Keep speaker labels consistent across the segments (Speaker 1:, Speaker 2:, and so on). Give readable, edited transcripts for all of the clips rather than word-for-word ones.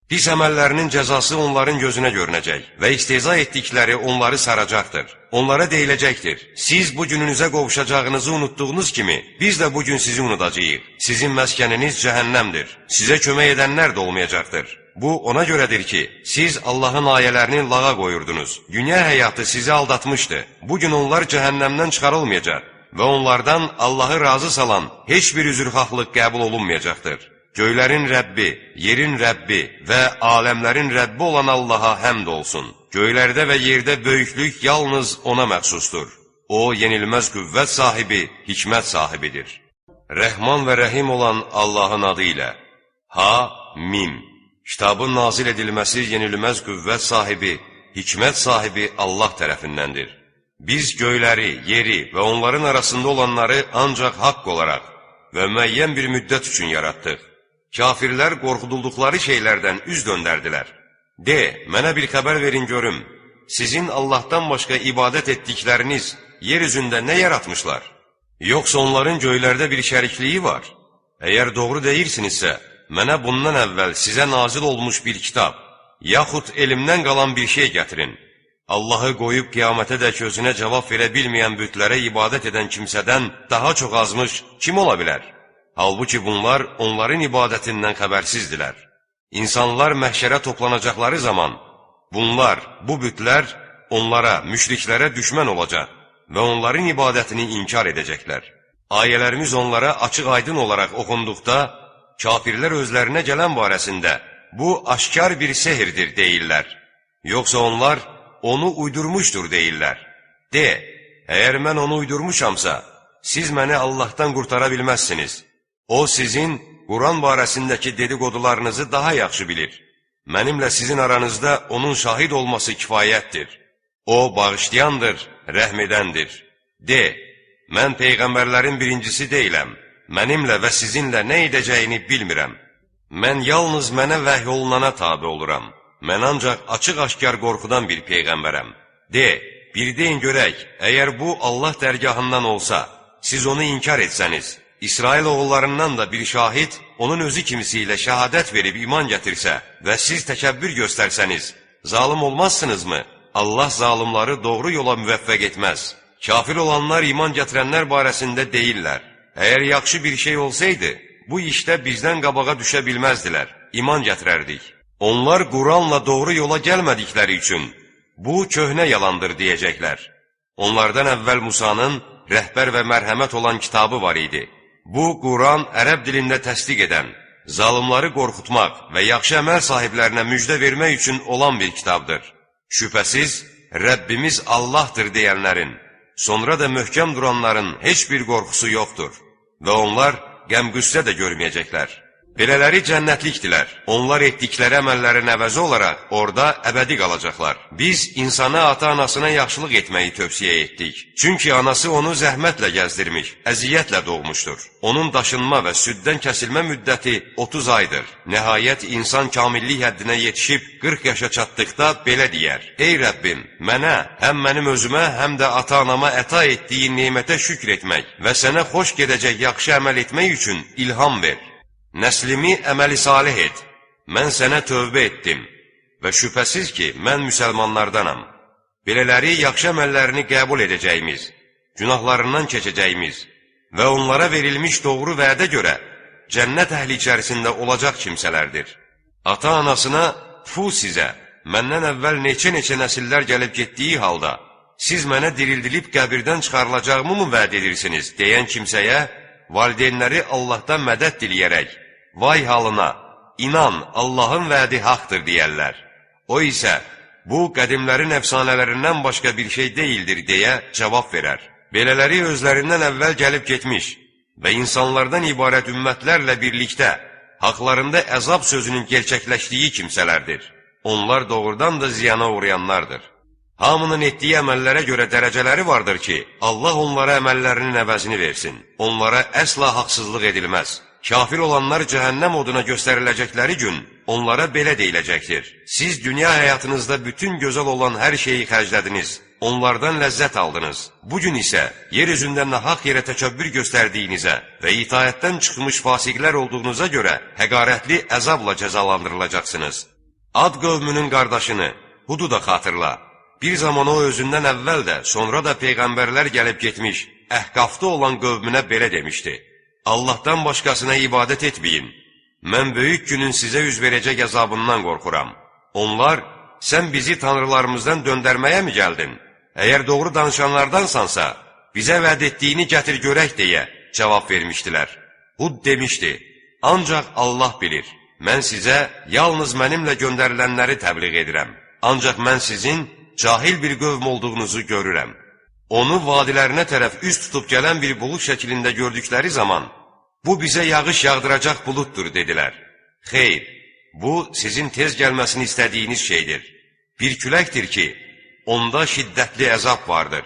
Speaker 1: Pis əməllərinin cəzası onların gözünə görünəcək və istehza etdikləri onları saracaqdır. Onlara deyiləcəkdir: Siz bu gününüzə qovuşacağınızı unutduğunuz kimi, biz də bu gün sizi unudacağıq. Sizin məskəniniz cəhənnəmdir. Sizə kömək edənlər də olmayacaqdır. Bu ona görədir ki, siz Allahın ayələrini lağa qoyurdunuz. Dünya həyatı sizi aldatmışdı. Bu gün onlar cəhənnəmdən çıxarılmayacaq və onlardan Allahı razı salan heç bir üzrxahlıq qəbul olunmayacaqdır. Göylərin Rəbbi, yerin Rəbbi və aləmlərin Rəbbi olan Allaha həmd olsun. Göylərdə və yerdə böyüklük yalnız ona məxsusdur. O, yenilməz qüvvət sahibi, hikmət sahibidir. Rəhman və Rəhim olan Allahın adı ilə. Ha, Mim. Kitabın nazil edilməsi yenilməz qüvvət sahibi, hikmət sahibi Allah tərəfindəndir. Biz göyləri, yeri və onların arasında olanları ancaq haqq olaraq və müəyyən bir müddət üçün yaratdıq. Kafirlər qorxudulduqları şeylərdən üz döndərdilər. De, mənə bir xəbər verin görüm, sizin Allahdan başqa ibadət etdikləriniz yer üzündə nə yaratmışlar? Yoxsa onların göylərdə bir şərikliyi var? Əgər doğru deyirsinizsə, mənə bundan əvvəl sizə nazil olmuş bir kitab, yaxud elmdən qalan bir şey gətirin. Allahı qoyub qiyamətədək özünə cavab verə bilməyən bütlərə ibadət edən kimsədən daha çox azmış kim ola bilər? Halbuki bunlar onların ibadətindən xəbərsizdilər. İnsanlar məhşərə toplanacaqları zaman bunlar, bu bütlər onlara, müşriklərə düşmən olacaq və onların ibadətini inkar edəcəklər. Ayələrimiz onlara açıq-aydın olaraq oxunduqda, kafirlər özlərinə gələn barəsində bu aşkar bir sehirdir deyirlər. Yoxsa onlar onu uydurmuşdur deyirlər. De, əgər mən onu uydurmuşamsa, siz məni Allahdan qurtara bilməzsiniz. O sizin Quran barəsindəki dedikodularınızı daha yaxşı bilir. Mənimlə sizin aranızda onun şahid olması kifayətdir. O bağışlayandır, rəhm edəndir. De, mən peyğəmbərlərin birincisi deyiləm. Mənimlə və sizinlə nə edəcəyini bilmirəm. Mən yalnız mənə vəhy olunana tabe oluram. Mən ancaq açıq-aşkar qorxudan bir peyğəmbərəm. De, bir deyin görək, əgər bu Allah dərgahından olsa, siz onu inkar etsəniz, İsrail oğullarından da bir şahid onun özü kimisi ilə şəhadət verib iman gətirsə və siz təkəbbür göstərsəniz, zalım olmazsınızmı? Allah zalimları doğru yola müvəffəq etməz. Kafir olanlar iman gətirənlər barəsində deyirlər. Əgər yaxşı bir şey olsaydı, bu işdə bizdən qabağa düşə bilməzdilər, iman gətirərdik. Onlar Quranla doğru yola gəlmədikləri üçün bu köhnə yalandır deyəcəklər. Onlardan əvvəl Musanın rəhbər və mərhəmət olan kitabı var idi. Bu, Quran ərəb dilində təsdiq edən, zalimları qorxutmaq və yaxşı əməl sahiblərinə müjdə vermək üçün olan bir kitabdır. Şübhəsiz, Rəbbimiz Allahdır deyənlərin, sonra da möhkəm duranların heç bir qorxusu yoxdur və onlar qəm-qüssə də görməyəcəklər. Belələri cənnətlikdilər. Onlar etdikləri əməllərin əvəzi olaraq orada əbədi qalacaqlar. Biz insana ata-anasına yaxşılıq etməyi tövsiyə etdik. Çünki anası onu zəhmətlə gəzdirmiş, əziyyətlə doğmuşdur. Onun daşınma və süddən kəsilmə müddəti 30 aydır. Nəhayət insan kamillik həddinə yetişib 40 yaşa çatdıqda belə deyər: Ey Rəbbim, mənə, həm mənim özümə, həm də ata-anama əta etdiyin nemətə şükr etmək və sənə xoş gedəcək yaxşı əməl etmək üçün ilham ver. Nəslimi əməli salih et. Mən sənə tövbə etdim və şübhəsiz ki, mən müsəlmanlardanam. Belələri yaxşı əməllərini qəbul edəcəyimiz, günahlarından keçəcəyimiz və onlara verilmiş doğru vədə görə cənnət əhli içərisində olacaq kimsələrdir. Ata-anasına, "Fu sizə, məndən əvvəl neçə-neçə nəsillər gəlib getdiyi halda, siz mənə dirildilib qəbirdən çıxarılacağımı mı vəd edirsiniz?" deyən kimsəyə, valideynləri Allahdan mədəd diləyərək, "Vay halına, inan, Allahın vədi haqdır" deyərlər. O isə, "Bu, qədimlərin əfsanələrindən başqa bir şey deyildir" deyə cavab verər. Belələri özlərindən əvvəl gəlib getmiş və insanlardan ibarət ümmətlərlə birlikdə haqlarında əzab sözünün gerçəkləşdiyi kimsələrdir. Onlar doğrudan da ziyana uğrayanlardır. Hamının etdiyi əməllərə görə dərəcələri vardır ki, Allah onlara əməllərinin əvəzini versin. Onlara əsla haqsızlıq edilməz. Kafir olanlar cəhənnəm oduna göstəriləcəkləri gün onlara belə deyiləcəkdir: Siz dünya həyatınızda bütün gözəl olan hər şeyi xərclədiniz, onlardan ləzzət aldınız. Bu gün isə yer üzündə nahaq yerə təkəbbür göstərdiyinizə və itaətdən çıxmış fasiqlər olduğunuza görə həqarətli əzabla cəzalandırılacaqsınız. Ad qövmünün qardaşını, Hudu da xatırla. Bir zaman o özündən əvvəl də, sonra da peyğəmbərlər gəlib getmiş, Əhqafda olan qövmünə belə demişdi: Allahdan başqasına ibadət etməyin. Mən böyük günün sizə üz verəcək əzabından qorxuram. Onlar, sən bizi tanrılarımızdan döndərməyə mi gəldin? Əgər doğru danışanlardansansa, bizə vəd etdiyini gətir görək deyə cavab vermişdilər. Hud demişdi, ancaq Allah bilir, mən sizə yalnız mənimlə göndərilənləri təbliğ edirəm. Ancaq mən sizin cahil bir qövm olduğunuzu görürəm. Onu vadilərinə tərəf üz tutub gələn bir bulud şəklində gördükləri zaman, bu bizə yağış yağdıracaq buluddur, dedilər. Xeyr, bu sizin tez gəlməsini istədiyiniz şeydir. Bir küləkdir ki, onda şiddətli əzab vardır.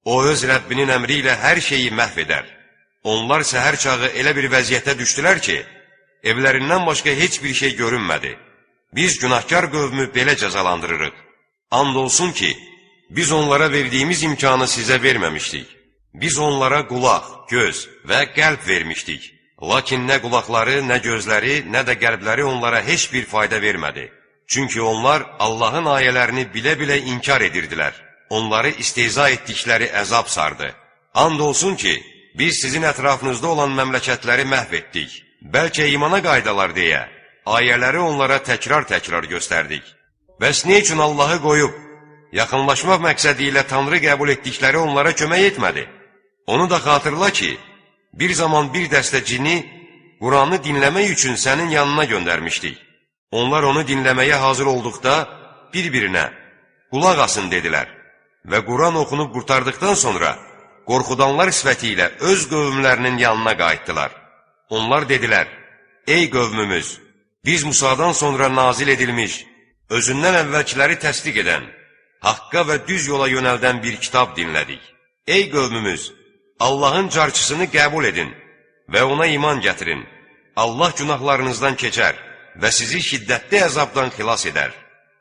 Speaker 1: O, öz Rəbbinin əmri ilə hər şeyi məhv edər. Onlar səhər çağı elə bir vəziyyətə düşdülər ki, evlərindən başqa heç bir şey görünmədi. Biz günahkar qövmü belə cəzalandırırıq. And olsun ki, biz onlara verdiyimiz imkanı sizə verməmişdik. Biz onlara qulaq, göz və qəlb vermişdik. Lakin nə qulaqları, nə gözləri, nə də qəlbləri onlara heç bir fayda vermədi. Çünki onlar Allahın ayələrini bilə-bilə inkar edirdilər. Onları istehza etdikləri əzab sardı. And olsun ki, biz sizin ətrafınızda olan məmləkətləri məhv etdik. Bəlkə imana qaydalar deyə ayələri onlara təkrar-təkrar göstərdik. Bəs nə üçün Allahı qoyub, yaxınlaşmaq məqsədi ilə Tanrı qəbul etdikləri onlara kömək etmədi? Onu da xatırla ki, bir zaman bir dəstə cini Quranı dinləmək üçün sənin yanına göndərmişdik. Onlar onu dinləməyə hazır olduqda bir-birinə qulaq asın dedilər və Quran oxunub qurtardıqdan sonra qorxudanlar sifəti ilə öz qövmlərinin yanına qayıtdılar. Onlar dedilər, ey qövmümüz, biz Musadan sonra nazil edilmiş, özündən əvvəlkiləri təsdiq edən, haqqa və düz yola yönəldən bir kitab dinlədik. Ey qövmümüz, Allahın carçısını qəbul edin və ona iman gətirin. Allah günahlarınızdan keçər və sizi şiddətli əzabdan xilas edər.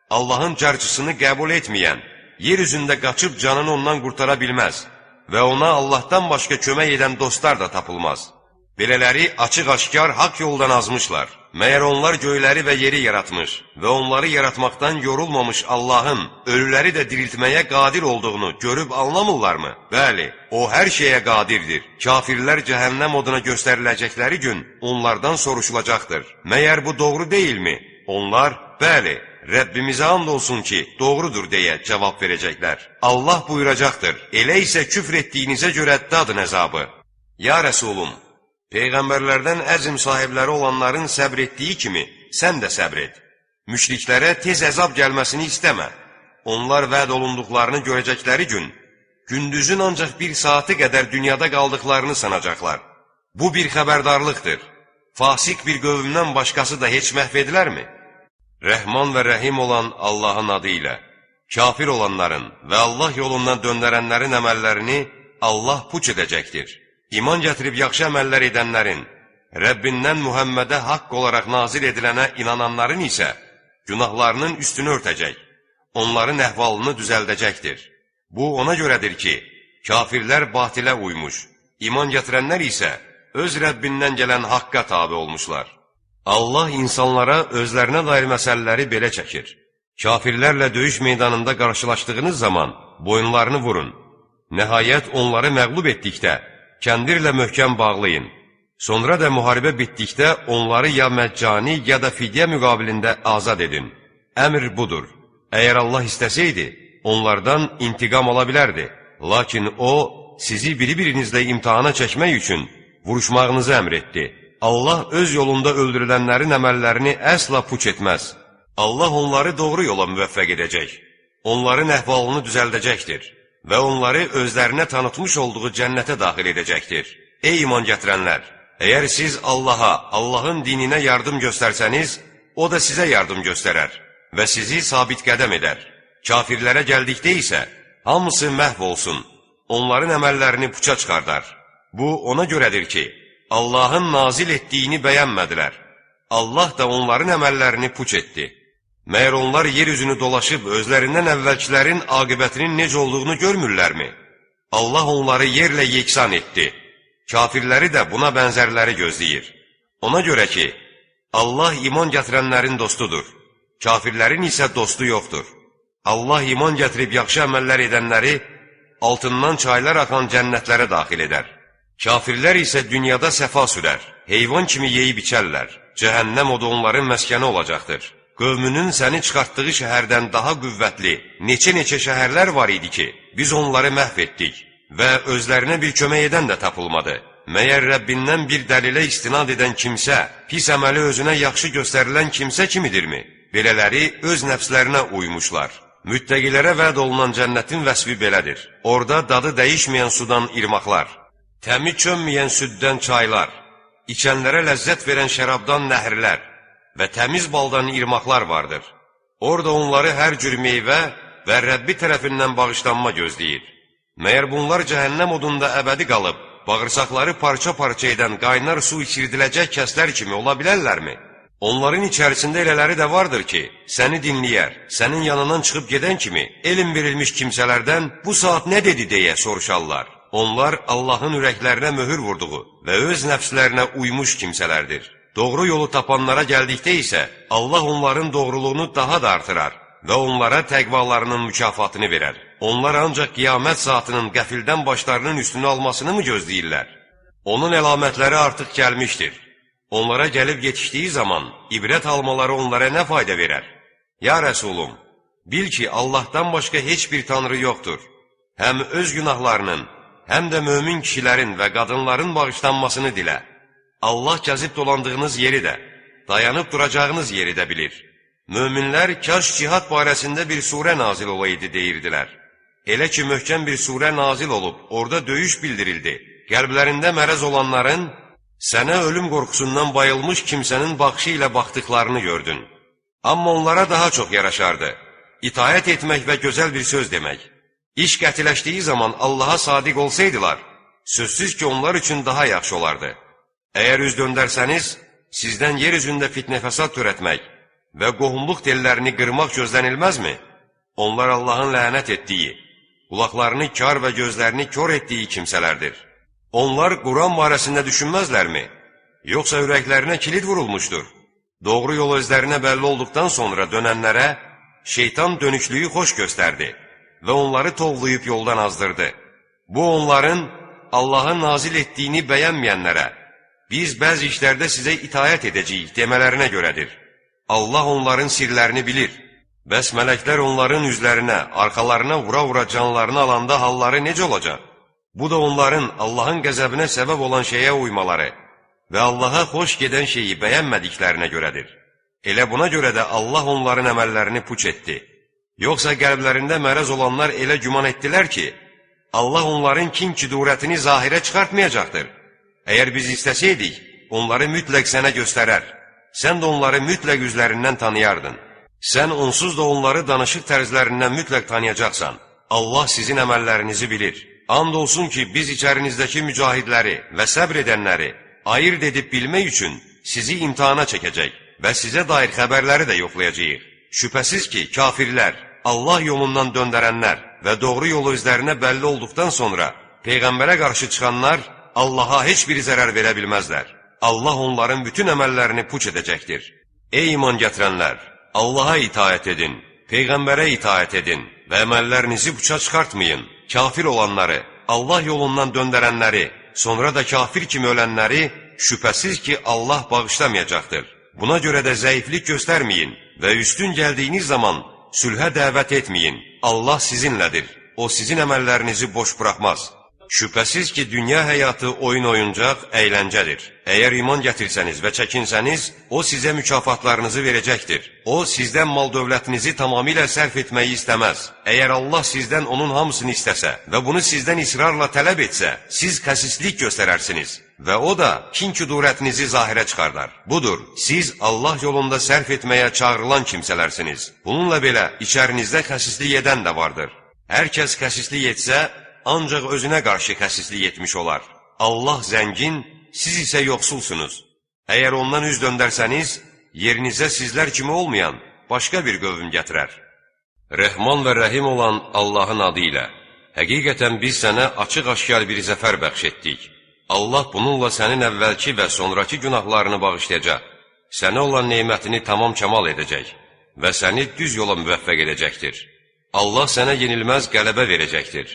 Speaker 1: Allahın carçısını qəbul etməyən, yer üzündə qaçıb canını ondan qurtara bilməz və ona Allahdan başqa kömək edən dostlar da tapılmaz. Belələri açıq-aşkar haqq yoldan azmışlar. Məyər onlar göyləri və yeri yaratmış və onları yaratmaqdan yorulmamış Allahın ölüləri də diriltməyə qadir olduğunu görüb anlamırlarmı? Bəli, o hər şeyə qadirdir. Kafirlər cəhənnəm oduna göstəriləcəkləri gün onlardan soruşulacaqdır. Məyər bu doğru deyilmi? Onlar, bəli, Rəbbimizə and olsun ki, doğrudur deyə cavab verəcəklər. Allah buyuracaqdır, elə isə küfr etdiyinizə görə dadın əzabı. Ya Rəsulum, peyğəmbərlərdən əzm sahibləri olanların səbr etdiyi kimi, sən də səbr et. Müşriklərə tez əzab gəlməsini istəmə. Onlar vəd olunduqlarını görəcəkləri gün, gündüzün ancaq bir saatı qədər dünyada qaldıqlarını sanacaqlar. Bu bir xəbərdarlıqdır. Fasik bir qövmdən başqası da heç məhv edilərmi? Rəhman və Rəhim olan Allahın adı ilə, kafir olanların və Allah yolundan döndərənlərin əməllərini Allah puç edəcəkdir. İman gətirib yaxşı əməllər edənlərin, Rəbbindən Muhəmmədə haqq olaraq nazil edilənə inananların isə günahlarının üstünü örtəcək, onların əhvalını düzəldəcəkdir. Bu ona görədir ki, kafirlər batilə uymuş, iman gətirənlər isə öz Rəbbindən gələn haqqa tabi olmuşlar. Allah insanlara özlərinə dair məsələləri belə çəkir. Kafirlərlə döyüş meydanında qarşılaşdığınız zaman boyunlarını vurun. Nəhayət onları məğlub etdikdə kəndirlə möhkəm bağlayın. Sonra da müharibə bitdikdə onları ya məccani ya da fidyə müqabilində azad edin. Əmr budur. Əgər Allah istəsəydi, onlardan intiqam ala bilərdi. Lakin o, sizi biri-birinizlə imtahana çəkmək üçün vuruşmağınızı əmr etdi. Allah öz yolunda öldürülənlərin əməllərini əsla puç etməz. Allah onları doğru yola müvəffəq edəcək. Onların əhvalını düzəldəcəkdir və onları özlərinə tanıtmış olduğu cənnətə daxil edəcəkdir. Ey iman gətirənlər! Əgər siz Allaha, Allahın dininə yardım göstərsəniz, o da sizə yardım göstərər və sizi sabit qədəm edər. Kafirlərə gəldikdə isə hamısı məhv olsun, onların əməllərini puça çıxardar. Bu ona görədir ki, Allahın nazil etdiyini bəyənmədilər. Allah da onların əməllərini puç etdi. Məyər onlar yer üzünü dolaşıb özlərindən əvvəlkilərin aqibətinin necə olduğunu görmürlərmi? Allah onları yerlə yeksan etdi. Kafirləri də buna bənzərləri gözləyir. Ona görə ki, Allah iman gətirənlərin dostudur. Kafirlərin isə dostu yoxdur. Allah iman gətirib yaxşı əməllər edənləri altından çaylar axan cənnətlərə daxil edər. Kafirlər isə dünyada səfa sürər, heyvan kimi yeyib içərlər. Cəhənnəm odu onların məskəni olacaqdır. Qövmünün səni çıxartdığı şəhərdən daha qüvvətli neçə-neçə şəhərlər var idi ki, biz onları məhv etdik və özlərinə bir kömək edən də tapılmadı. Məyər Rəbbindən bir dəlilə istinad edən kimsə, pis əməli özünə yaxşı göstərilən kimsə kimidirmi? Belələri öz nəfslərinə uymuşlar. Müttəqilərə vəd olunan cənnətin vəsfi belədir. Orada dadı dəyişməyən sudan irmaqlar, təmi çönməyən süddən çaylar, içənlərə ləzzət verən şərabdan nəhrlər və təmiz baldan irmaqlar vardır. Orada onları hər cür meyvə və Rəbbi tərəfindən bağışlanma gözləyir. Məyər bunlar cəhənnəm odunda əbədi qalıb, bağırsaqları parça-parça edən qaynar su içirdiləcək kəslər kimi ola bilərlərmi? Onların içərisində elələri də vardır ki, səni dinləyər, sənin yanından çıxıb gedən kimi elm verilmiş kimsələrdən bu saat nə dedi deyə soruşarlar. Onlar Allahın ürəklərinə möhür vurduğu və öz nəfslərinə uymuş kimsələrdir. Doğru yolu tapanlara gəldikdə isə Allah onların doğruluğunu daha da artırar və onlara təqvalarının mükafatını verər. Onlar ancaq qiyamət saatının qəfildən başlarının üstünü almasını mı gözləyirlər? Onun əlamətləri artıq gəlmişdir. Onlara gəlib yetişdiyi zaman ibrət almaları onlara nə fayda verər? Ya Rəsulum, bil ki, Allahdan başqa heç bir tanrı yoxdur. Həm öz günahlarının, həm də mömin kişilərin və qadınların bağışlanmasını dilə. Allah gəzib dolandığınız yeri də, dayanıb duracağınız yeri də bilir. Möminlər kaş cihad barəsində bir surə nazil olaydı deyirdilər. Elə ki, möhkəm bir surə nazil olub, orada döyüş bildirildi. Qəlblərində mərəz olanların, sənə ölüm qorxusundan bayılmış kimsənin baxışı ilə baxdıqlarını gördün. Amma onlara daha çox yaraşardı. İtaət etmək və gözəl bir söz demək. İş qətiləşdiyi zaman Allaha sadiq olsaydılar, sözsüz ki, onlar üçün daha yaxşı olardı. Əgər üz döndərsəniz, sizdən yer üzündə fitnə fəsad törətmək və qohumluq tellərini qırmaq gözlənilməzmi? Onlar Allahın lənət etdiyi, qulaqlarını kar və gözlərini kor etdiyi kimsələrdir. Onlar Quran barəsində düşünməzlərmi? Yoxsa ürəklərinə kilid vurulmuşdur? Doğru yol özlərinə bəlli olduqdan sonra dönənlərə şeytan dönüklüyü xoş göstərdi və onları tovlayıb yoldan azdırdı. Bu onların Allahın nazil etdiyini bəyənməyənlərə, biz bəzi işlərdə sizə itaət edəcəyik demələrinə görədir. Allah onların sirlərini bilir. Bəs mələklər onların üzlərinə, arxalarına vura-vura canlarını alanda halları necə olacaq? Bu da onların Allahın qəzəbinə səbəb olan şeyə uymaları və Allaha xoş gedən şeyi bəyənmədiklərinə görədir. Elə buna görə də Allah onların əməllərini puç etdi. Yoxsa qəlblərində mərəz olanlar elə güman etdilər ki, Allah onların kin-küdurətini zahirə çıxartmayacaqdır. Əgər biz istəsəydik, onları mütləq sənə göstərər. Sən də onları mütləq üzlərindən tanıyardın. Sən onsuz da onları danışıq tərzlərindən mütləq tanıyacaqsan. Allah sizin əməllərinizi bilir. And olsun ki, biz içərinizdəki mücahidləri və səbr edənləri ayırt edib bilmək üçün sizi imtahana çəkəcək və sizə dair xəbərləri də yoxlayacağıq. Şübhəsiz ki, kafirlər, Allah yolundan döndərənlər və doğru yolu özlərinə bəlli olduqdan sonra Peyğəmbərə qarşı çıxanlar Allaha heç bir zərər verə bilməzlər. Allah onların bütün əməllərini puç edəcəkdir. Ey iman gətirənlər! Allaha itaət edin, Peyğəmbərə itaət edin və əməllərinizi puça çıxartmayın. Kafir olanları, Allah yolundan döndərənləri, sonra da kafir kimi ölənləri şübhəsiz ki, Allah bağışlamayacaqdır. Buna görə də zəiflik göstərməyin və üstün gəldiyiniz zaman sülhə dəvət etməyin. Allah sizinlədir. O sizin əməllərinizi boş buraxmaz. Şübhəsiz ki, dünya həyatı oyun oyuncaq, əyləncədir. Əgər iman gətirsəniz və çəkinsəniz, o sizə mükafatlarınızı verəcəkdir. O, sizdən mal dövlətinizi tamamilə sərf etməyi istəməz. Əgər Allah sizdən onun hamısını istəsə və bunu sizdən israrla tələb etsə, siz xəsislik göstərərsiniz və o da kin-küdurətinizi zahirə çıxardar. Budur, siz Allah yolunda sərf etməyə çağırılan kimsələrsiniz. Bununla belə, içərinizdə xəsislik edən də vardır. Hər kəs xəsislik etsə, ancaq özünə qarşı xəsislik etmiş olar. Allah zəngin, siz isə yoxsulsunuz. Əgər ondan üz döndərsəniz, yerinizə sizlər kimi olmayan başqa bir qövm gətirər. Rəhman və Rəhim olan Allahın adı ilə. Həqiqətən biz sənə açıq-aşkar bir zəfər bəxş etdik. Allah bununla sənin əvvəlki və sonrakı günahlarını bağışlayacaq. Sənə olan nemətini tamam kəmal edəcək və səni düz yola müvəffəq edəcəkdir. Allah sənə yenilməz qələbə verəcəkdir.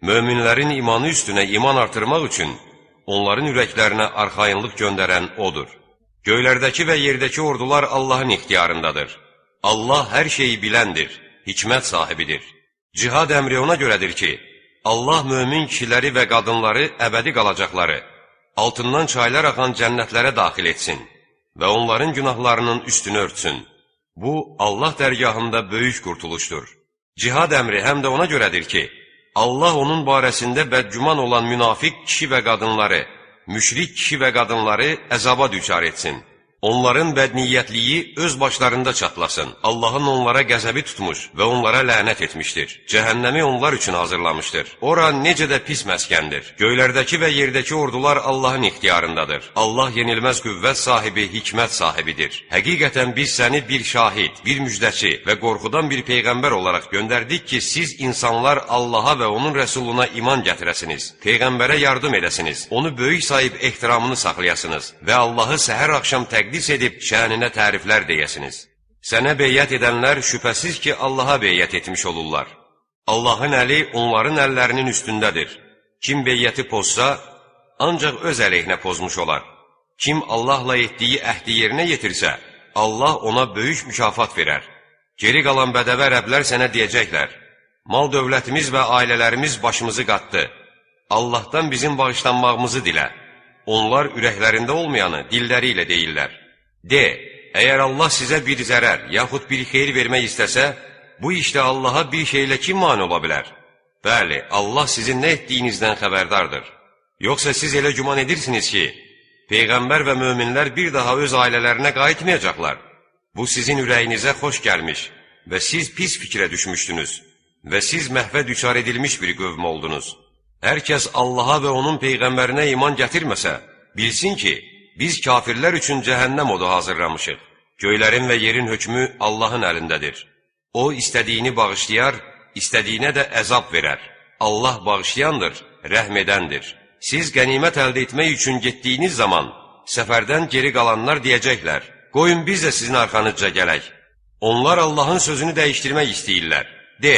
Speaker 1: Möminlərin imanı üstünə iman artırmaq üçün onların ürəklərinə arxayınlıq göndərən O'dur. Göylərdəki və yerdəki ordular Allahın ixtiyarındadır. Allah hər şeyi biləndir, hikmət sahibidir. Cihad əmri ona görədir ki, Allah mömin kişiləri və qadınları əbədi qalacaqları, altından çaylar axan cənnətlərə daxil etsin və onların günahlarının üstünü örtsün. Bu, Allah dərgahında böyük qurtuluşdur. Cihad əmri həm də ona görədir ki, Allah onun barəsində bədgüman olan münafiq kişi və qadınları, müşrik kişi və qadınları əzaba düçar etsin. Onların bədniyyətliyi öz başlarında çatlasın. Allahın onlara qəzəbi tutmuş və onlara lənət etmişdir. Cəhənnəmi onlar üçün hazırlamışdır. Ora necə də pis məskəndir. Göylərdəki və yerdəki ordular Allahın ixtiyarındadır. Allah yenilməz qüvvət sahibi, hikmət sahibidir. Həqiqətən biz səni bir şahid, bir müjdəçi və qorxudan bir peyğəmbər olaraq göndərdik ki, siz insanlar Allaha və onun rəsuluna iman gətirəsiniz. Peyğəmbərə yardım edəsiniz. Onu böyük sayıb ehtiramını saxlayasınız və Allahı səhər axşam təqdis edib şəninə təriflər deyəsiniz. Sənə beyyət edənlər şübhəsiz ki, Allaha beyyət etmiş olurlar. Allahın əli onların əllərinin üstündədir. Kim beyyəti pozsa, ancaq öz əleyhinə pozmuş olar. Kim Allahla etdiyi əhdi yerinə yetirsə, Allah ona böyük mükafat verər. Geri qalan bədəvə ərəblər sənə deyəcəklər: Mal dövlətimiz və ailələrimiz başımızı qatdı. Allahdan bizim bağışlanmağımızı dilə. Onlar ürəklərində olmayanı dilləri ilə deyirlər. De, əgər Allah sizə bir zərər yaxud bir xeyir vermək istəsə, bu işdə Allaha bir şeylə kim mane ola bilər? Bəli, Allah sizin nə etdiyinizdən xəbərdardır. Yoxsa siz elə güman edirsiniz ki, Peyğəmbər və möminlər bir daha öz ailələrinə qayıtmayacaqlar. Bu sizin ürəyinizə xoş gəlmiş və siz pis fikrə düşmüşdünüz və siz məhvə düçar edilmiş bir qövm oldunuz. Hər kəs Allaha və onun Peyğəmbərinə iman gətirməsə, bilsin ki, biz kafirlər üçün cəhənnəm odu hazırlamışıq. Göylərin və yerin hökmü Allahın əlindədir. O, istədiyini bağışlayar, istədiyinə də əzab verər. Allah bağışlayandır, rəhm edəndir. Siz qənimət əldə etmək üçün getdiyiniz zaman, səfərdən geri qalanlar deyəcəklər: Qoyun biz də sizin arxanızca gələk. Onlar Allahın sözünü dəyişdirmək istəyirlər. De,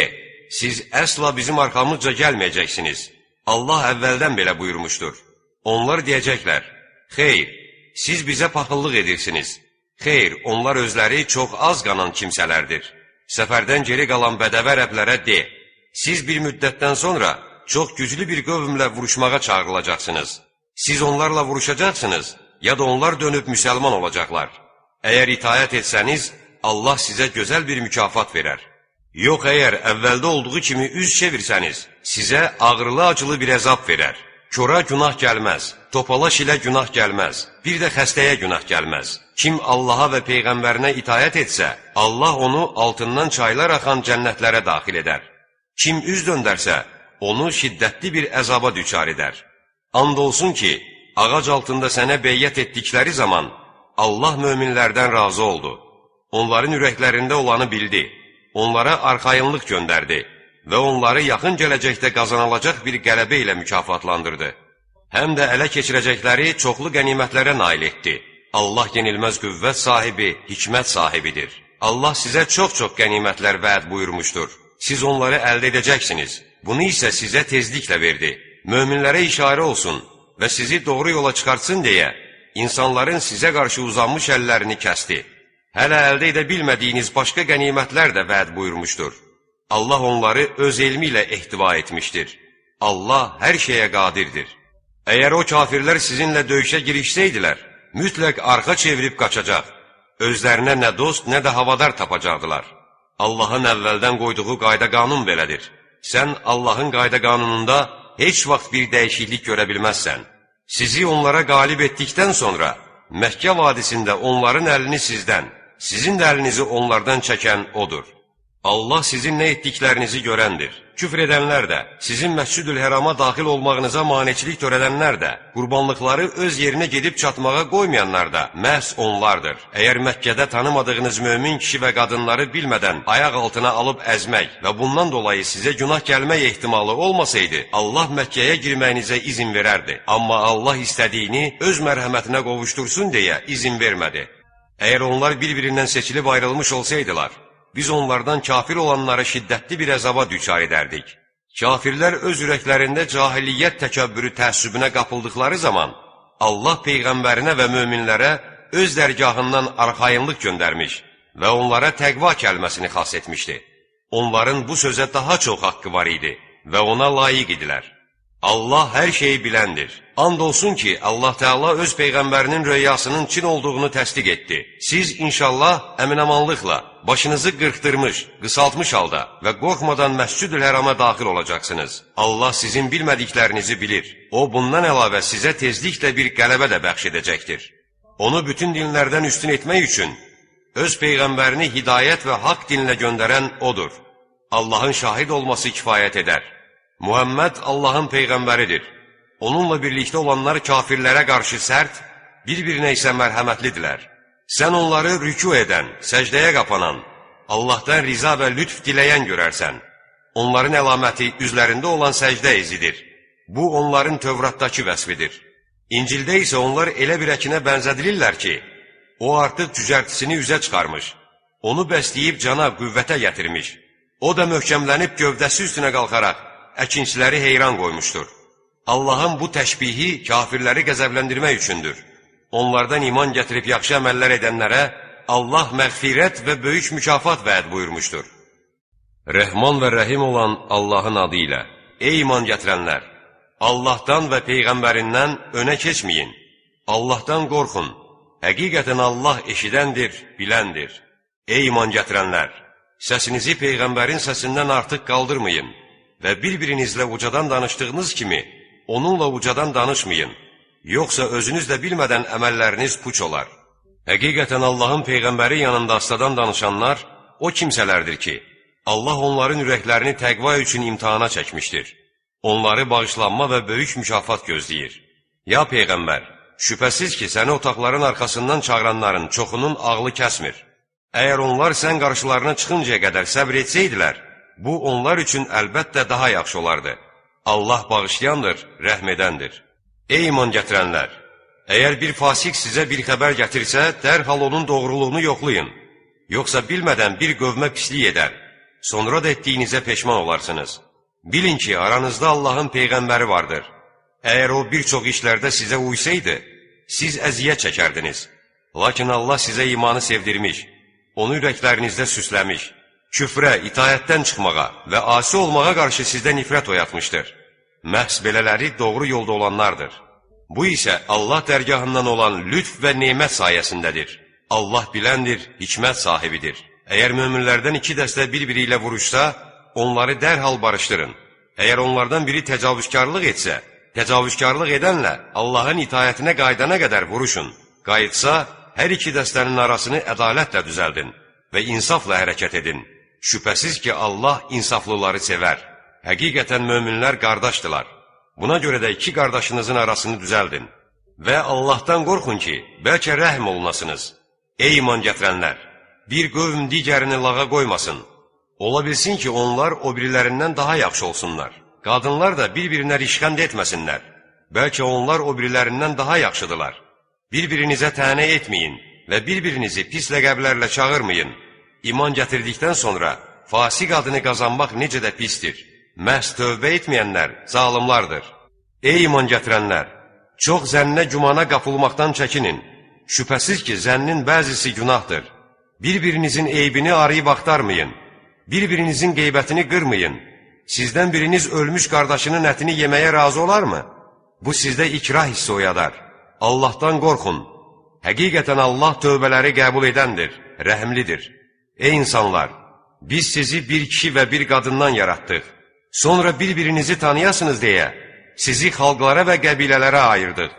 Speaker 1: siz əsla bizim arxamızca gəlməyəcəksiniz. Allah əvvəldən belə buyurmuşdur. Onlar deyəcəklər: Xeyr, siz bizə paxıllıq edirsiniz. Xeyr, onlar özləri çox az qanan kimsələrdir. Səfərdən geri qalan bədəvə ərəblərə de, siz bir müddətdən sonra çox güclü bir qövmlə vuruşmağa çağırılacaqsınız. Siz onlarla vuruşacaqsınız, ya da onlar dönüb müsəlman olacaqlar. Əgər itaət etsəniz, Allah sizə gözəl bir mükafat verər. Yox, əgər əvvəldə olduğu kimi üz çevirsəniz, sizə ağrılı-acılı bir əzab verər. Kora günah gəlməz, topalaş ilə günah gəlməz, bir də xəstəyə günah gəlməz. Kim Allaha və Peyğəmbərinə itaət etsə, Allah onu altından çaylar axan cənnətlərə daxil edər. Kim üz döndərsə, onu şiddətli bir əzaba düçar edər. And olsun ki, ağac altında sənə beyyət etdikləri zaman Allah möminlərdən razı oldu. Onların ürəklərində olanı bildi, onlara arxayınlıq göndərdi və onları yaxın gələcəkdə qazanılacaq bir qələbə ilə mükafatlandırdı. Həm də ələ keçirəcəkləri çoxlu qənimətlərə nail etdi. Allah yenilməz qüvvət sahibi, hikmət sahibidir. Allah sizə çox-çox qənimətlər vəd buyurmuşdur. Siz onları əldə edəcəksiniz. Bunu isə sizə tezliklə verdi. Möminlərə işarə olsun və sizi doğru yola çıxartsın deyə insanların sizə qarşı uzanmış əllərini kəsdi. Hələ əldə edə bilmədiyiniz başqa qənimətlər də vəd buyurmuşdur. Allah onları öz elmi ilə ehtiva etmişdir. Allah hər şeyə qadirdir. Əgər o kafirlər sizinlə döyüşə girişsəydilər, mütləq arxa çevirib qaçacaq. Özlərinə nə dost, nə də havadar tapacaqdılar. Allahın əvvəldən qoyduğu qayda-qanun belədir. Sən Allahın qayda-qanununda heç vaxt bir dəyişiklik görə bilməzsən. Sizi onlara qalib etdikdən sonra Məkkə vadisində onların əlini sizdən, sizin də əlinizi onlardan çəkən odur. Allah sizin nə etdiklərinizi görəndir. Küfr edənlər də, sizin Məscid-ül Hərama daxil olmağınıza maneçilik törədənlər də, qurbanlıqları öz yerinə gedib çatmağa qoymayanlar da məhz onlardır. Əgər Məkkədə tanımadığınız mömin kişi və qadınları bilmədən ayaq altına alıb əzmək və bundan dolayı sizə günah gəlmək ehtimalı olmasaydı, Allah Məkkəyə girməyinizə izin verərdi. Amma Allah istədiyini öz mərhəmətinə qovuştursun deyə izin vermədi. Əgər onlar bir-birindən seçilib ayrılmış olsaydılar, biz onlardan kafir olanları şiddətli bir əzaba düçar edərdik. Kafirlər öz ürəklərində cahiliyyət təkəbbürü təəssübünə qapıldıqları zaman, Allah peyğəmbərinə və möminlərə öz dərgahından arxayınlıq göndərmiş və onlara təqva kəlməsini xas etmişdi. Onların bu sözə daha çox haqqı var idi və ona layiq idilər. Allah hər şeyi biləndir. And olsun ki, Allah Teala öz peyğəmbərinin röyasının çin olduğunu təsdiq etdi. Siz inşallah əminamanlıqla başınızı qırxdırmış, qısaltmış halda və qorxmadan Məscid-ül Hərama daxil olacaqsınız. Allah sizin bilmədiklərinizi bilir. O, bundan əlavə sizə tezliklə bir qələbə də bəxş edəcəkdir. Onu bütün dinlərdən üstün etmək üçün öz peyğəmbərini hidayət və haqq dinlə göndərən odur. Allahın şahid olması kifayət edər. Muhammed Allahın peyğəmbəridir. Onunla birlikdə olanlar kafirlərə qarşı sərt, bir-birinə isə mərhəmətlidirlər. Sən onları rükû edən, səcdəyə qapanan, Allahdan riza və lütf diləyən görərsən. Onların əlaməti üzlərində olan səcdə izidir. Bu, onların Tövratdakı vəsfidir. İncildə isə onlar elə bir əkinə bənzədilirlər ki, o artıq cücərtisini üzə çıxarmış, onu bəsləyib cana, qüvvətə gətirmiş. O da möhkəmlənib gövdəsi üstünə qalxaraq əkinçiləri heyran qoymuşdur. Allahın bu təşbihi kafirləri qəzəbləndirmək üçündür. Onlardan iman gətirib yaxşı əməllər edənlərə Allah məğfirət və böyük mükafat vəd buyurmuşdur. Rəhman və Rəhim olan Allahın adı ilə. Ey iman gətirənlər! Allahdan və Peyğəmbərindən önə keçməyin. Allahdan qorxun. Həqiqətən Allah eşidəndir, biləndir. Ey iman gətirənlər! Səsinizi Peyğəmbərin səsindən artıq qaldırmayın və bir-birinizlə ucadan danışdığınız kimi onunla ucadan danışmayın. Yoxsa özünüz də bilmədən əməlləriniz puç olar. Həqiqətən Allahın Peyğəmbəri yanında astadan danışanlar o kimsələrdir ki, Allah onların ürəklərini təqva üçün imtahana çəkmişdir. Onları bağışlanma və böyük mükafat gözləyir. Ya Peyğəmbər, şübhəsiz ki, səni otaqların arxasından çağıranların çoxunun ağlı kəsmir. Əgər onlar sən qarşılarına çıxıncaya qədər səbr etsəydilər, bu onlar üçün əlbəttə daha yaxşı olardı. Allah bağışlayandır, rəhm edəndir. Ey iman gətirənlər! Əgər bir fasik sizə bir xəbər gətirsə, dərhal onun doğruluğunu yoxlayın. Yoxsa bilmədən bir qövmə pislik edər. Sonra da etdiyinizə peşman olarsınız. Bilin ki, aranızda Allahın peyğəmbəri vardır. Əgər o bir çox işlərdə sizə uysaydı, siz əziyyət çəkərdiniz. Lakin Allah sizə imanı sevdirmiş, onu ürəklərinizdə süsləmiş, küfrə, itaətdən çıxmağa və asi olmağa qarşı sizdə nifrət oyatmışdır. Məhz belələri doğru yolda olanlardır. Bu isə Allah dərgahından olan lütf və nemət sayəsindədir. Allah biləndir, hikmət sahibidir. Əgər möminlərdən iki dəstə bir-biri ilə vuruşsa, onları dərhal barışdırın. Əgər onlardan biri təcavüzkarlıq etsə, təcavüzkarlıq edənlə Allahın itaətinə qayıdana qədər vuruşun. Qayıtsa, hər iki dəstənin arasını ədalətlə düzəldin və insafla hərəkət edin. Şübhəsiz ki, Allah insaflıları sevər. Həqiqətən möminlər qardaşdılar. Buna görə də iki qardaşınızın arasını düzəldin. Və Allahdan qorxun ki, bəlkə rəhm olunasınız. Ey iman gətirənlər! Bir qövm digərini lağa qoymasın. Ola bilsin ki, onlar o birilərindən daha yaxşı olsunlar. Qadınlar da bir-birinə rişxənd etməsinlər. Bəlkə onlar o birilərindən daha yaxşıdırlar. Bir-birinizə tənə etməyin və bir-birinizi pis ləqəblərlə çağırmayın. İman gətirdikdən sonra fasiq adını qazanmaq necə də pisdir. Məhz tövbə etməyənlər zalimlardır. Ey iman gətirənlər! Çox zənnə gümana qapılmaqdan çəkinin. Şübhəsiz ki, zənnin bəzisi günahdır. Bir-birinizin eybini arayıb axtarmayın. Bir-birinizin qeybətini qırmayın. Sizdən biriniz ölmüş qardaşının ətini yeməyə razı olarmı? Bu sizdə ikrah hissi oyadar. Allahdan qorxun. Həqiqətən Allah tövbələri qəbul edəndir, rəhimlidir. Ey insanlar! Biz sizi bir kişi və bir qadından yaratdıq. Sonra bir-birinizi tanıyasınız deyə sizi xalqlara və qəbilələrə ayırdıq.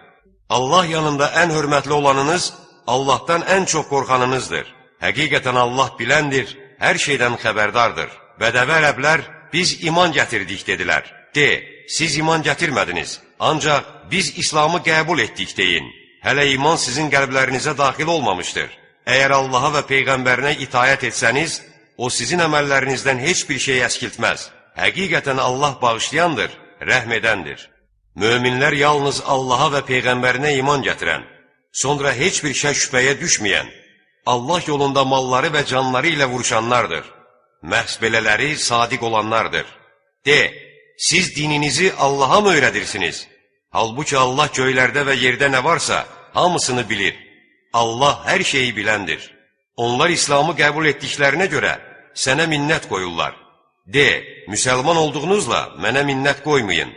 Speaker 1: Allah yanında ən hörmətli olanınız Allahdan ən çox qorxanınızdır. Həqiqətən Allah biləndir, hər şeydən xəbərdardır. Bədəvi ərəblər, biz iman gətirdik dedilər. De, siz iman gətirmədiniz, ancaq biz İslamı qəbul etdik deyin. Hələ iman sizin qəlblərinizə daxil olmamışdır. Əgər Allaha və Peyğəmbərinə itaət etsəniz, o sizin əməllərinizdən heç bir şey əskiltməz. Həqiqətən Allah bağışlayandır, rəhm edəndir. Möminlər yalnız Allaha və Peyğəmbərinə iman gətirən, sonra heç bir şək şübhəyə düşməyən, Allah yolunda malları və canları ilə vuruşanlardır. Məhz belələri sadiq olanlardır. De, siz dininizi Allaha mı öyrədirsiniz? Halbuki Allah göylərdə və yerdə nə varsa, hamısını bilir. Allah hər şeyi biləndir. Onlar İslamı qəbul etdiklərinə görə sənə minnət qoyurlar. De, müsəlman olduğunuzla mənə minnət qoymayın.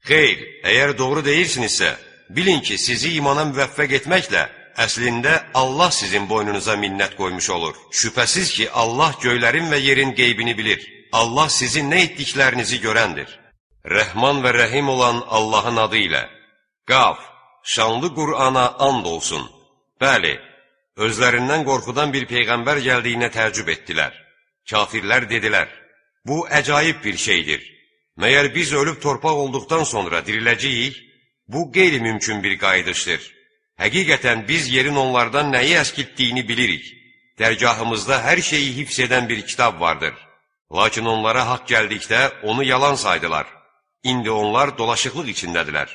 Speaker 1: Xeyr, əgər doğru deyirsinizsə, bilin ki, sizi imana müvəffəq etməklə əslində Allah sizin boynunuza minnət qoymuş olur. Şübhəsiz ki, Allah göylərin və yerin qeybini bilir. Allah sizin nə etdiklərinizi görəndir. Rəhman və Rəhim olan Allahın adı ilə. Qaf, şanlı Qur'ana and olsun. Bəli, özlərindən qorxudan bir peyğəmbər gəldiyinə təəccüb etdilər. Kafirlər dedilər, bu əcaib bir şeydir. Məyər biz ölüb torpaq olduqdan sonra diriləcəyik? Bu qeyri-mümkün bir qayıdışdır. Həqiqətən biz yerin onlardan nəyi əskiltdiyini bilirik. Dərgahımızda hər şeyi hifz edən bir kitab vardır. Lakin onlara haqq gəldikdə onu yalan saydılar. İndi onlar dolaşıqlıq içindədirlər.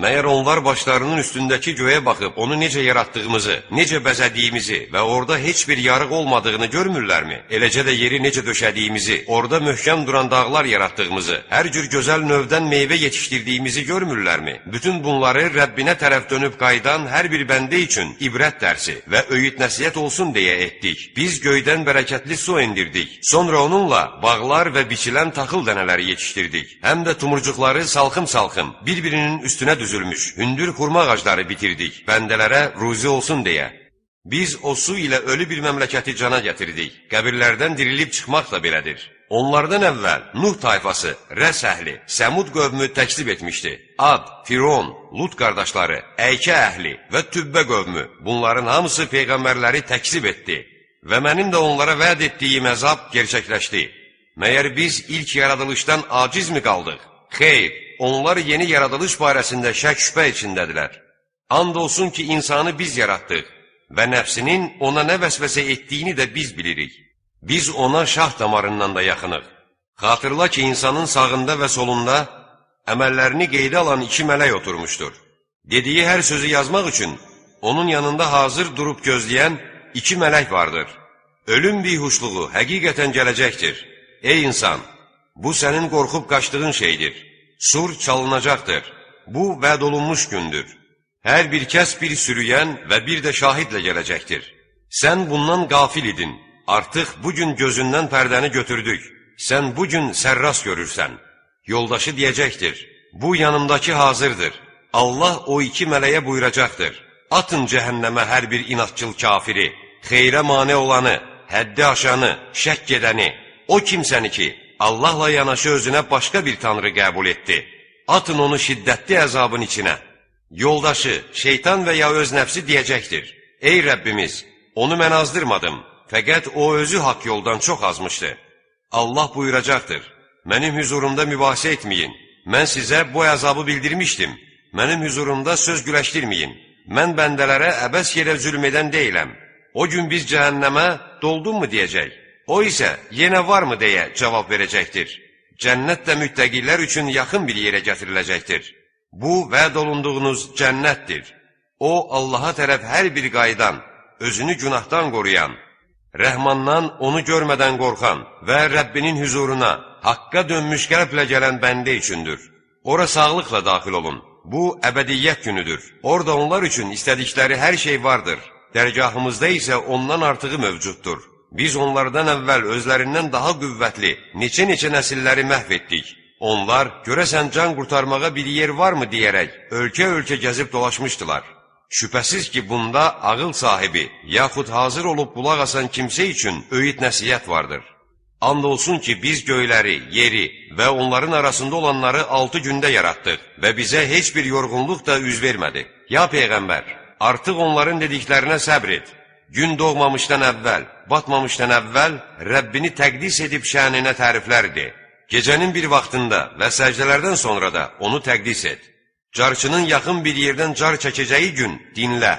Speaker 1: Məyər onlar başlarının üstündəki göyə baxıb onu necə yaratdığımızı, necə bəzədiyimizi və orada heç bir yarıq olmadığını görmürlərmi? Eləcə də yeri necə döşədiyimizi, orada möhkəm duran dağlar yaratdığımızı, hər cür gözəl növdən meyvə yetişdirdiyimizi görmürlərmi? Bütün bunları Rəbbinə tərəf dönüb qayıdan hər bir bəndə üçün ibrət dərsi və öyüd nəsihət olsun deyə etdik. Biz göydən bərəkətli su endirdik. Sonra onunla bağlar və biçilən taxıl dənələri yetişdirdik. Həm də tumurcuqları salxım-salxım, bir-birinin üstünə düzülmüş hündür xurma ağacları bitirdik, bəndələrə ruzi olsun deyə. Biz o su ilə ölü bir məmləkəti cana gətirdik. Qəbirlərdən dirilib çıxmaq da belədir. Onlardan əvvəl Nuh tayfası, Rəs əhli, Səmud qövmü təkzib etmişdi. Ad, Firon, Lut qardaşları, Əykə əhli və Tübbə qövmü, bunların hamısı peyğəmbərləri təkzib etdi. Və mənim də onlara vəd etdiyim əzab gerçəkləşdi. Məyər biz ilk yaradılışdan aciz mi qaldıq? Xeyr, onlar yeni yaradılış barəsində şək-şübhə içindədirlər. And olsun ki, insanı biz yaratdıq və nəfsinin ona nə vəsvəsə etdiyini də biz bilirik. Biz ona şah damarından da yaxınıq. Xatırla ki, insanın sağında və solunda əməllərini qeydə alan iki mələk oturmuşdur. Dediyi hər sözü yazmaq üçün onun yanında hazır durub gözləyən iki mələk vardır. Ölüm bihuşluğu həqiqətən gələcəkdir. Ey insan, bu sənin qorxub qaçdığın şeydir. Sur çalınacaqdır. Bu, vəd olunmuş gündür. Hər bir kəs bir sürüyən və bir də şahidlə gələcəkdir. Sən bundan qafil idin. Artıq bugün gözündən pərdəni götürdük. Sən bugün sərras görürsən. Yoldaşı deyəcəkdir, bu yanımdakı hazırdır. Allah o iki mələyə buyuracaqdır. Atın cəhənnəmə hər bir inatçıl kafiri, xeyrə mane olanı, həddi aşanı, şəkk edəni, o kimsəni ki, Allahla yanaşı özünə başqa bir tanrı qəbul etdi. Atın onu şiddətli əzabın içinə. Yoldaşı, şeytan və ya öz nəfsi deyəcəkdir. Ey Rəbbimiz, onu mən azdırmadım, fəqət o özü haqq yoldan çox azmışdı. Allah buyuracaqdır, mənim hüzurumda mübahisə etməyin, mən sizə bu əzabı bildirmişdim, mənim hüzurumda söz güləşdirməyin, mən bəndələrə əbəs yerə zülm edən deyiləm. O gün biz cəhənnəmə doldun mu deyəcək, o isə yenə varmı deyə cavab verəcəkdir. Cənnət də müttəqilər üçün yaxın bir yerə gətiriləcəkdir. Bu, vəd olunduğunuz cənnətdir. O, Allaha tərəf hər bir qayıdan, özünü günahdan qoruyan, Rəhmandan onu görmədən qorxan və Rəbbinin hüzuruna, haqqa dönmüş qəlblə gələn bəndə üçündür. Ora sağlıqla daxil olun. Bu, əbədiyyət günüdür. Orada onlar üçün istədikləri hər şey vardır. Dərgahımızda isə ondan artığı mövcuddur. Biz onlardan əvvəl özlərindən daha qüvvətli, neçə-neçə nəsilləri məhv etdik. Onlar, görəsən can qurtarmağa bir yer varmı deyərək, ölkə-ölkə gəzib dolaşmışdılar. Şübhəsiz ki, bunda ağıl sahibi, yaxud hazır olub qulaq asan kimsə üçün öyüd nəsihət vardır. And olsun ki, biz göyləri, yeri və onların arasında olanları 6 gündə yaratdıq və bizə heç bir yorğunluq da üz vermədi. Ya Peyğəmbər, artıq onların dediklərinə səbr et. Gün doğmamışdan əvvəl, batmamışdan əvvəl Rəbbini təqdis edib şəninə təriflərdi. Gecənin bir vaxtında və səcdələrdən sonra da onu təqdis et. Carçının yaxın bir yerdən car çəkəcəyi gün dinlə.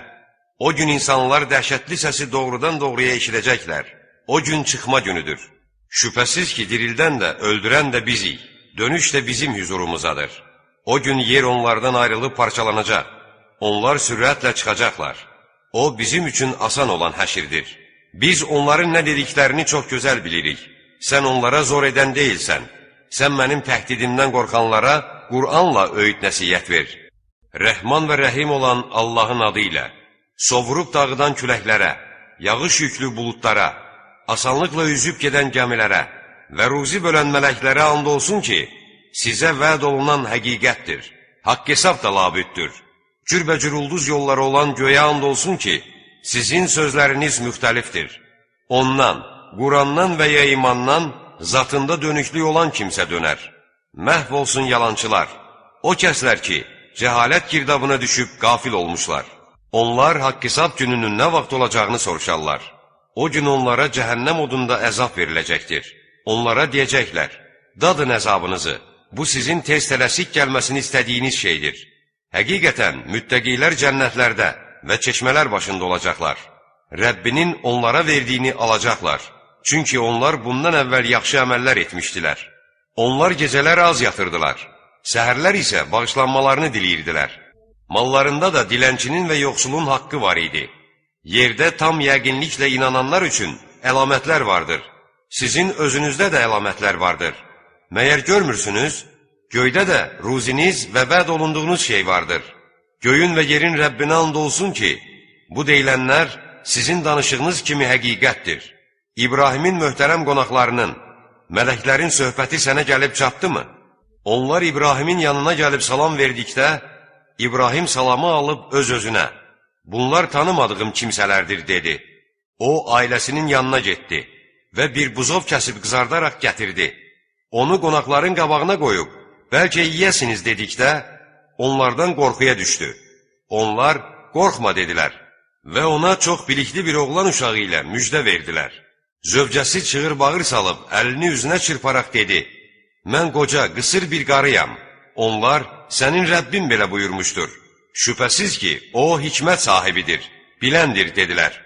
Speaker 1: O gün insanlar dəhşətli səsi doğrudan doğruya eşidəcəklər. O gün çıxma günüdür. Şübhəsiz ki, dirildən də, öldürən də bizik. Dönüş də bizim hüzurumuzadır. O gün yer onlardan ayrılıb parçalanacaq. Onlar sürətlə çıxacaqlar. O, bizim üçün asan olan həşirdir. Biz onların nə dediklərini çox gözəl bilirik. Sən onlara zor edən deyilsən. Sən mənim təhdidimdən qorxanlara Qur'anla öyüd nəsihət ver. Rəhman və Rəhim olan Allahın adı ilə, sovurub dağıdan küləklərə, yağış yüklü buludlara, asanlıqla üzüb gedən gəmilərə və ruzi bölən mələklərə and olsun ki, sizə vəd olunan həqiqətdir. Haqq hesab da labüddür. Cürbəcür ulduz yolları olan göyə and olsun ki, sizin sözləriniz müxtəlifdir. Ondan, Qurandan və ya imandan zatında dönüklük olan kimsə dönər. Məhv olsun yalançılar. O kəslər ki, cəhalət girdabına düşüb qafil olmuşlar. Onlar haqq hesab gününün nə vaxt olacağını soruşarlar. O gün onlara cəhənnəm odunda əzab veriləcəkdir. Onlara deyəcəklər, dadın əzabınızı, bu sizin tez tələsik gəlməsini istədiyiniz şeydir. Həqiqətən, müttəqilər cənnətlərdə və çeşmələr başında olacaqlar. Rəbbinin onlara verdiyini alacaqlar. Çünki onlar bundan əvvəl yaxşı əməllər etmişdilər. Onlar gecələr az yatırdılar. Səhərlər isə bağışlanmalarını diləyirdilər. Mallarında da dilənçinin və yoxsulun haqqı var idi. Yerdə tam yəqinliklə inananlar üçün əlamətlər vardır. Sizin özünüzdə də əlamətlər vardır. Məyər görmürsünüz? Göydə də ruziniz və vəd olunduğunuz şey vardır. Göyün və yerin Rəbbinə and olsun ki, bu deyilənlər sizin danışığınız kimi həqiqətdir. İbrahimin möhtərəm qonaqlarının, mələklərin söhbəti sənə gəlib çatdı mı? Onlar İbrahimin yanına gəlib salam verdikdə, İbrahim salamı alıb öz-özünə, bunlar tanımadığım kimsələrdir, dedi. O, ailəsinin yanına getdi və bir buzov kəsib qızardaraq gətirdi. Onu qonaqların qabağına qoyub, bəlkə yiyəsiniz dedikdə, onlardan qorxuya düşdü. Onlar, qorxma dedilər və ona çox bilikli bir oğlan uşağı ilə müjdə verdilər. Zövcəsi çığır-bağır salıb, əlini üzünə çırparaq dedi, mən qoca, qısır bir qarıyam. Onlar, sənin Rəbbin belə buyurmuşdur. Şübhəsiz ki, o hikmət sahibidir, biləndir, dedilər.